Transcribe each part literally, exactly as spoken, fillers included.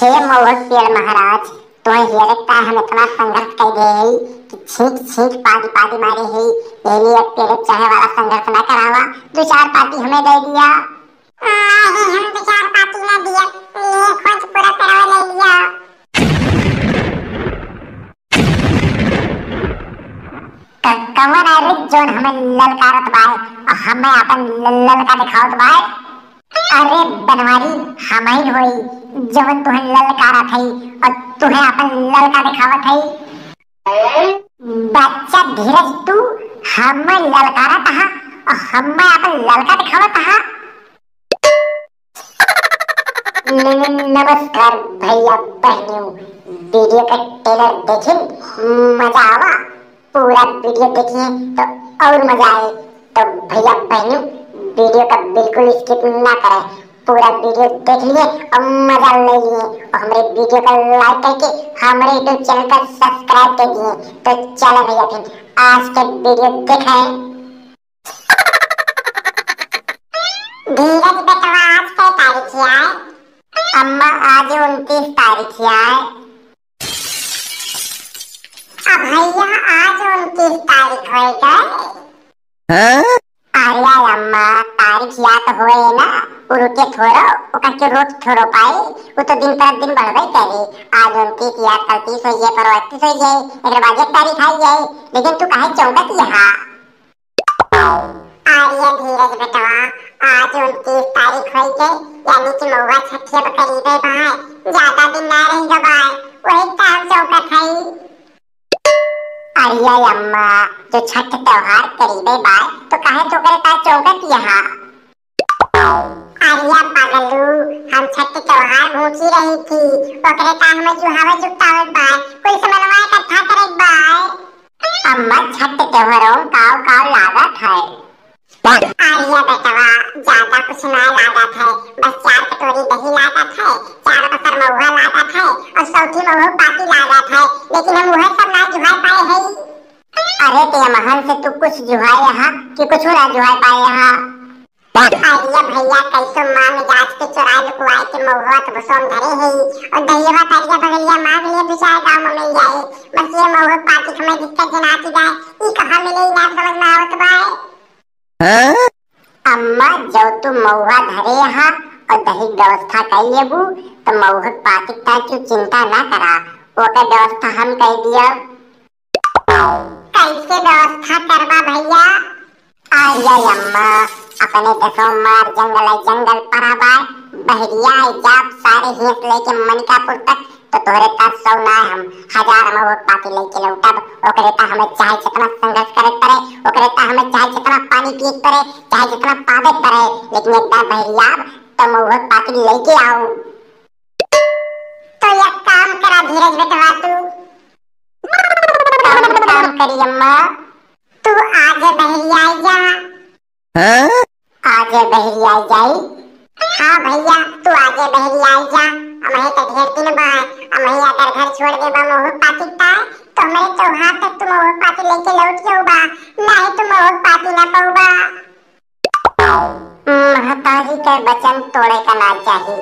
हे महुआ पेड़ महाराज, तोहे हेरे का हम इतना संघर्ष कर दे हई कि छींक छींक पादी पादी मारे हई। यही लिए पेड़ चढ़े वाला संघर्ष ना करावा, दो चार पाती हमें दे दिया। नहीं, हम दो चार पाती ना दिया, ले खोज पूरा पेड़वा ले लिया। क-, कवन है रे जौन हमें ललकारत बाय और हमें अपन ल-, ललका दिखावत बाय? अरे बनवारी, हमही होई जवन तुहे ललकारत हई और तुहे अपन ललका दिखावत हई। बच्चा धीरज, तू हमें ललकारत हा और हमें अपन ललका दिखावत हा। न-, न-, नमस्कार भैया बहनियों, वीडियो का ट्रेलर देखिन, मजा आवा। पूरा वीडियो देखिए तो और मजा आए। तो भैया बहनियों, वीडियो का बिल्कुल स्किप ना करें, पूरा वीडियो देख लिए और मजा ले लिए और हमारे वीडियो का लाइक करके हमारे यूट्यूब चैनल का सब्सक्राइब कर दिए। तो चलो भैया फिर आज के वीडियो देखें। धीरज बेटवा, आज कै तारीख है? अम्मा, आज उनतीस तारीख है। अब भैया, आज उनतीस तारीख हो गए। हाँ? अरे अम्मा, तारीख याद होए ना, उ रुके थोड़ो, ओकर के रोक थोड़ो पाई, उ तो दिन पर दिन बढ़बे करी। आज उनतीस या कल तीस हो जाए, पर इकतीस हो जाए, एक बाद एक तारीख आई जाए, लेकिन तू काहे चौंकत यहाँ? अरे धीरज बेटवा, आज उनतीस तारीख होई के, यानी कि महुआ छठिया पे करीबे बाय, ज्यादा दिन ना रह गए बाय, वही टाइम चौकत है। अरे अम्मा, जो छठ त्योहार करीबे बाय, तो काहे तो करे का चौकत यहाँ? अरे पागलू, हम छठ त्योहार भूखी रही थी, ओकरे का हमें जुहावे जुटावे बाय, कुल समनवा इकट्ठा करे बाय। अम्मा, छठ त्योहारों काव काव लागत है। अरे बेटवा, ज्यादा कुछ ना लागत है, बस चार कटोरी दही लागत है, चार पसर महुआ लागत है और सौठी महुआ पाती लागत है, लेकिन हम वह सब ना जुहार पाए हैं। अरे ते अमहन से तू कुछ जुहाए यहाँ कि कुछ ना जुहाए पाए यहाँ। अरे भैया, कैसो माँ मिजाज के चोराए लुकवाए के महुआ तो बसों धरे है और दहिया तरिया बगलिया मांग लिए, दो चार गाँव में मिल जाए, बस ये महुआ पाती हमें दिक्कत जना की जाए, ई कहाँ मिले, ई ना समझ में आवत बाय। हाँ? अम्मा, जो तू महुआ धरे हा और दही व्यवस्था कर लेबू, तो महुआ पाती का तू चिंता ना करा, ओकर व्यवस्था हम कर दिया। कैसे व्यवस्था करबा भैया? अरे अम्मा, अपने देशों मार जंगल है, जंगल परा बाय, बहरिया है, जाप सारे हेंस लेके मनिकापुर तक, तो तोहरे का सौ ना हम, हजार महुआ पाती लेके लौटब। ओकरे का हमें चाहे जितना संघर्ष करे पड़े, ओकरे का हमें चाहे जितना पानी पिए पड़े, चाहे जितना पावे पड़े, लेकिन एक बार बहरिया तो महुआ पाती लेके आओ। तो एक काम करा धीरज बेटवा, तू काम, काम करी अम्मा। तू आजे बहरी आई जा। हाँ? आजे बहरी आई जाई। हाँ भैया, तू आजे बहरी आई जा। हमही तो ढेर दिन बा, हमही अगर घर छोड़ देबा महुआ पाती का, तो हमरे चौहार तक तू महुआ पाती लेके लौट जाऊबा, नहीं तू महुआ पाती ना पाऊबा। महतारी के वचन तोड़े का ना चाही।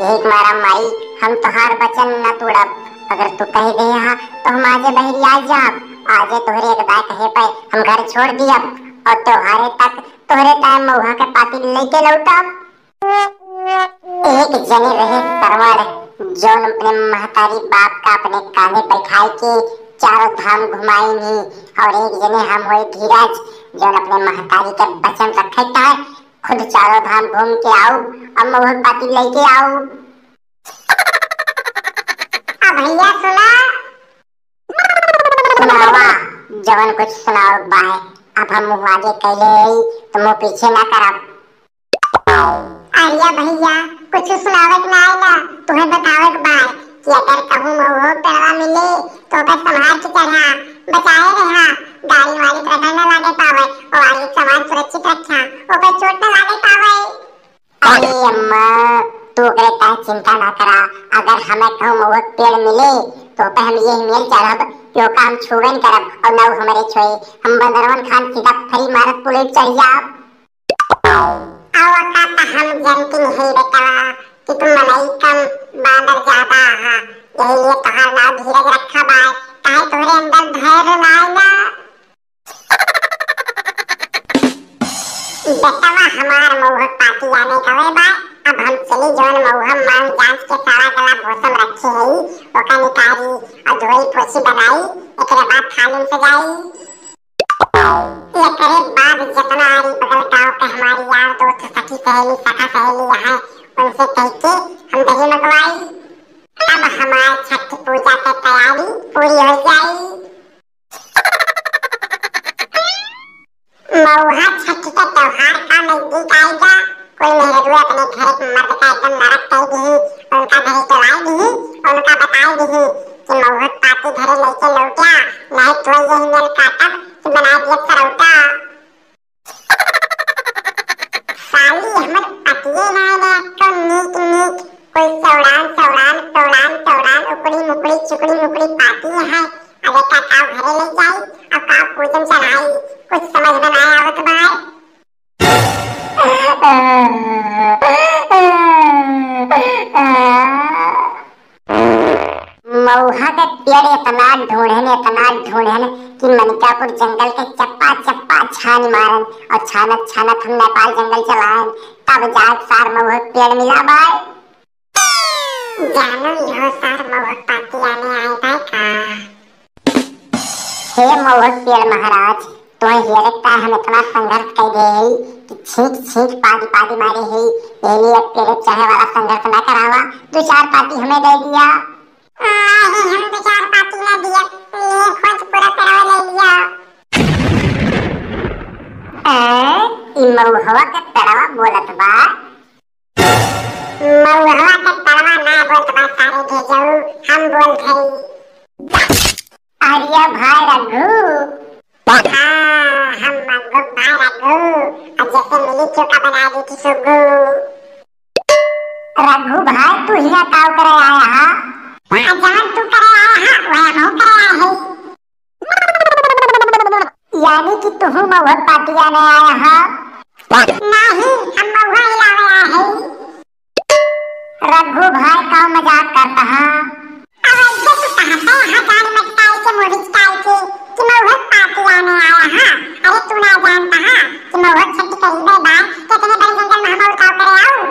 एक मारा माई, हम तोहार वचन ना तोड़ब। अगर तू कह दे हा, तो हम आजे बहरी आ जाब। आजे तोहरे एक दाय कहे पे हम घर छोड़ दियब और त्योहारे तक तोहरे ताय महुआ के पाती लेके लौटब। एक जने रहे सरवण, जौन अपने महतारी बाप का अपने कांधे बैठाए के चारों धाम घुमाई नी, और एक जने हम होए धीरज, जौन अपने महतारी के वचन रखे ताय खुद चारों धाम घूम के आऊ, अब महुआ पाती लेके आऊ। अब भैया सुना। सुनावा, जवन कुछ सुनावे के बाय। अब हम मुँह आगे कैले हई, तो मुँह पीछे ना करब। अरे भैया, कुछ सुनावे के ना आए ना, तुम्हें बतावे के बाय कि अगर कहूँ महुआ पेड़वा मिले, तो ओकर संभाल के चढ़ा, बचाए रहा, गाड़ी वाड़ी पर ना लागे पावे, और आगे सामान सुरक्षित रखा, ओकर चोट ना लागे पावे। अरे अम्मा, तू ओकरे काहे चिंता ना करा। अगर हमें कहूँ महुआ के पेड़ मिले, तो ओपे हम यही मेल चढ़ब कि ओका हम छुबे न करब और ना उ हमरे छुए। हम बंदरवन खान सीधा फरी मारत पुले चढ़ जाब। अवा का त हम जनती नहीं बेटवा कि तू मनई कम बा, अंदर ज्यादा, हाँ, यही लिए तोहार नाव धीरज रखा बाय, काहे तोहरे अंदर धैर्य नाय ना। बेटवा हमार मउहक पाती आने गवे बा, अब हम चली जौन मउहा मांग जांच के सारा गला भोसम रखे हई, ओका निकारी और धोई पोछी बनाई, एकरे बाद थाली में सजाई। एकरे बाद जितना आरी बगल गाँव के हमारी यार दोस्त सखी सहेली सखा सहेली यहाँ उनसे कह के हम दही मंगवाई। तब हमार छठ पूजा के तैयारी पूरी हो जाई। मउहा छठ के त्योहार का नजदीक आइगा, कोई मेहररुआ अपने घर के मर्द का एकदम नरक कह दिही, उनका घरे डोलाई दिही, उनका बताई दिही कि मउहक पाती घरे लेके लौटिया, नहीं तो यही मेल काटब कि बना दिया सरौटा। साली हमर पतिये ना ने तो नीक नीक कोई चौड़ान चौड़ान चौड़ान चौड़ान उकड़ी मुकड़ी चुकड़ी मुकड़ी पाती है। अरे का काव घरे ले जाई और काव पूजन चढ़ाई, कुछ समझ में ना आवत बा। मउहा के पेड़ इतना ढूंढन, इतना ढूंढन कि मनिकापुर जंगल के चप्पा चप्पा छान मारन और छानत छानत हम नेपाल जंगल चलायन, तब जाके सार मउहा के पेड़ मिला बाय। जानो इहो सार मउहा के पाती आने आए बाय का? हे मउहा के पेड़ महाराज, तोहे हेरे का हम इतना संघर्ष कर दे हई कि छींक छींक पादी पादी मारे हई, यही लिए पेड़ चढ़े वाला संघर्ष ना करावा, दो चार पाती हमें दे दिया। नहीं, हम दो चार पाती ना दिया, ये खोज पूरा पेड़वा ले लिया। ए, ई मउहवा के पेड़वा बोलत बा। मउहवा के पेड़वा ना बोलत बा सारे भेजऊ, हम बोलत हई। अरे भाई रघु। हाँ, हम रघु भाई रघु, और जैसे मिली चोखा बना दी थी सुगु। रघु भाई, तू हियाँ काव करे आया हा? आ जवन तू करे आया हा, वह हम करे आए हई। यानी कि तुहू मउहक पाती आने आया हा? नहीं, हम मउहा हिलावे आए हई। रघु भाई का मजाक करता हा। अब ऐसे तू कहता हा जान मटकाई के मुड़ी चटाई के कि मउहक पाती आने आया हा। अरे तू ना जानता हा कि मउहक छठ करीबे बा, कितने बड़े जंगल में हम और काव करे आऊ।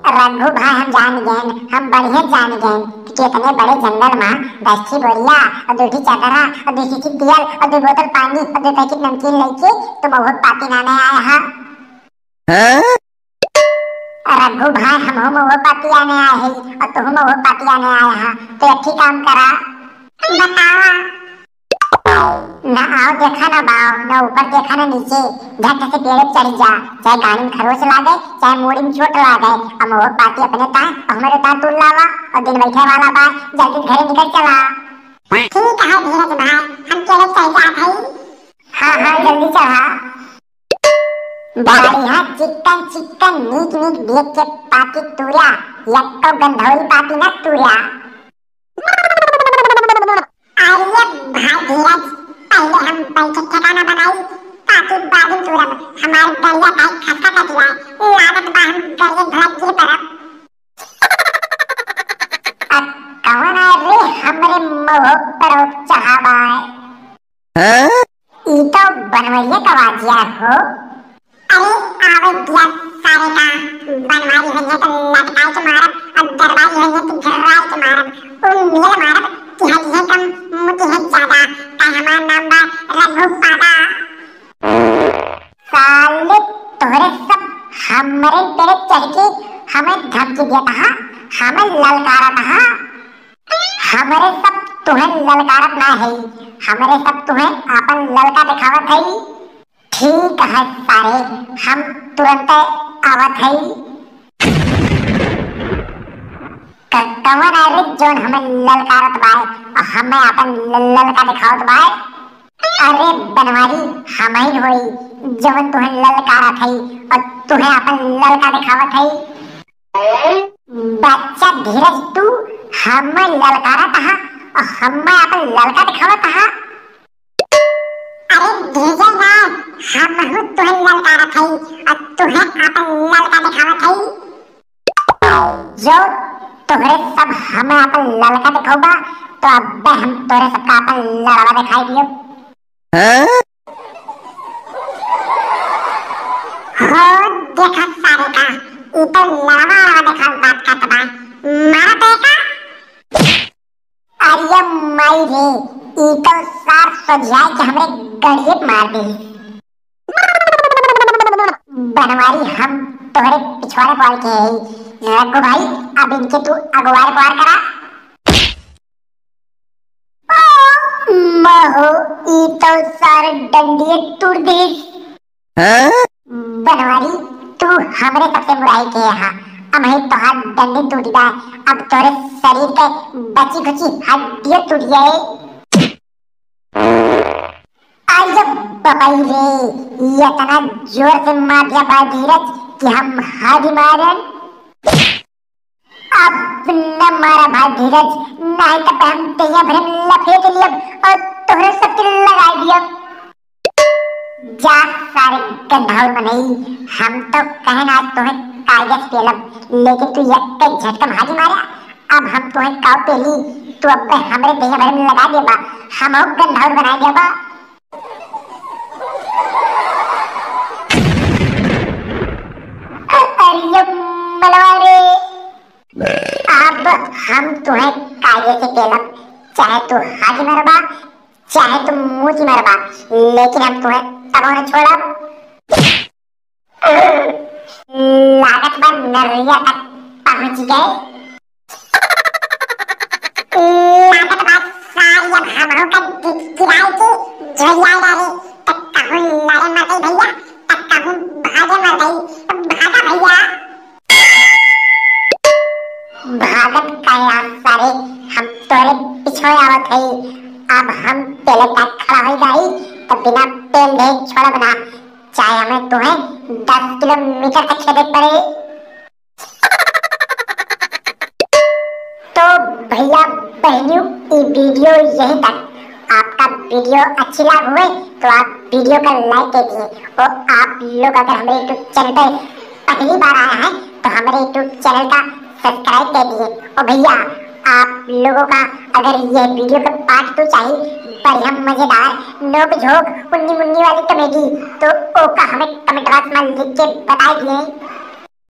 रघु भाई, हम जान गए, हम बढ़िया जान गए कि कितने बड़े जंगल में दस ठी बोरिया और दो ठी चादरा और दो ठी तेल और दो बोतल पानी और दो पैकेट नमकीन लेके तू मउहक पाती आने आया हा। हाँ? रघु भाई, हम मउहक पाती आने आए हई और तू मउहक पाती आने आया हा, तो एक ही काम करा। बतावा। ना आओ देखा ना बाओ, ना ऊपर देखा ना नीचे, झट से पेड़ पे चढ़ जा, चाहे गाड़ी में खरोच लागे, चाहे मूड़ी में चोट लागे। अब मउहक पाती अपने ताए और हमरे ताए तू लावा, और दिन बैठे वाला बा, जल्दी घरे निकल चला। ठीक है धीरज भाई, हम पेड़ चढ़ जात हई। हाँ हाँ, जल्दी चढ़ा। बढ़िया चिकन चिकन नीक नीक देख के पाती तूरा, यक्को गंधौरी पाती ना तूरा। अरे भाई धीरज, पहले हम बैठे ठिकाना बनाई, ताकि बाद में तुरंत हमार गड़िया का खसका कट जाए, लागत बा हम गड़िया धोए गिर पड़ब। आ कौन है रे हमरे मउहक पर चढ़ावा है? हाँ? ई तो बनवरिया का आवाज हो। अरे आवे दिया सारे का, बनवारी होइहे तो लटकाई के मारब और दरबारी होइहे तो घर्राई के मारब। उ मेल मारब कि हटिहे कम, मुटिहे ज्यादा, काहे हमार नाम बा रघु पादा। साले तोहरे सब हमरे पेड़े चढ़ के हमें धमकी देता हा, हमें ललकारत हा। हमरे सब तुहें ललकारत ना है, हमरे सब तुहें आपन ललका दिखावत है। ठीक है सारे, हम तुरंत आवत हई। क-, कवन है रे जौन हमें ललकारत बाय और हमें आपन ल-, ललका दिखावत बाय? अरे बनवारी, हमही होई जौन तुहें ललकारत हई और तुहें आपन ललका दिखावत हई। बच्चा धीरज, तू हमें ललकारत हा और हमें आपन ललका दिखावत हा। अरे धीरज भाई, हमहू तुहें ललकारत हई और तुहें आपन ललका दिखावत हई। जो तोहरे सब हमें अपन ललका दिखौबा, तो अब्बे हम तोहरे सबका अपन लड़वा दिखाई दियो। हाँ? हो, देखा सारे का, ई तो लड़वा लड़वा देखावे बात करत बा। मारा तो एका। अरे माई रे, ई तो सार सोझियाई के हमरे गड़िए पे मार दे। बनवारी, हम तोहरे पिछवाड़े पड़ के हई। रघु भाई, अब इनके तू अगुवार पवार करा। ओ, महो, ई तो सार डंडिए तोड़ दे। हाँ? बनवारी, तू हमरे सबसे मुराई के हा। अब ही तोहार डंडी टूट गया, अब तोरे शरीर के बची खुची हड्डियों टूट गए। अरे बाबा रे, ये इतना जोर से मार दिया भाई धीरज कि हम हाथ ही मारन। अब न मारा भाई धीरज, नहीं तो हम तैया भरे में लपेट लियब और तोहरे सबके लगाई दियब। जा सारे गंधार मनई, हम तो कहन आज तोहे कायदे से पेलब, लेकिन तू एक के झटका में हाथ ही मारा। अब हम तोहे काव पेली, तू अब हमरे तैया भरे में लगा देबा, हम हो गंधार बनाई देबा। अरे मलवा रे, अब हम तुहे कायदे से पेलब, चाहे तू हाथ मरबा, चाहे तू मुँह मरबा, लेकिन हम तुहे तबो न छोड़ब। लागत बा नरिया तक पहुँच गए। लागत बा सारी अब हमहू का गि-, गिराई के झोलियाई डाले। तब कहूँ लड़े मर गई भैया, तब कहूँ भागे मर गई। भागा भैया। भागत का यार सारे, हम तोरे पीछे आवत हई। अब हम तेले तक खड़ा हो जाई, तब बिना पेल दे छोड़ब ना। चाहे हमें तुहे दस किलोमीटर तक खेदे पड़े। तो भैया बहनियों, ई video यहीं तक। आपका video अच्छी लाग हुए तो आप video का like दे दिए। और आप लोग अगर हमारे YouTube channel पे पहली बार आए हैं तो हमारे YouTube channel का subscribe दे दिए। और भैया, आप लोगों का अगर यह video का part two चाहिए, बढ़िया मजेदार नोक झोंक उन्नी मुन्नी वाली comedy, तो ओका हमें comment box में लिख के बता दिए।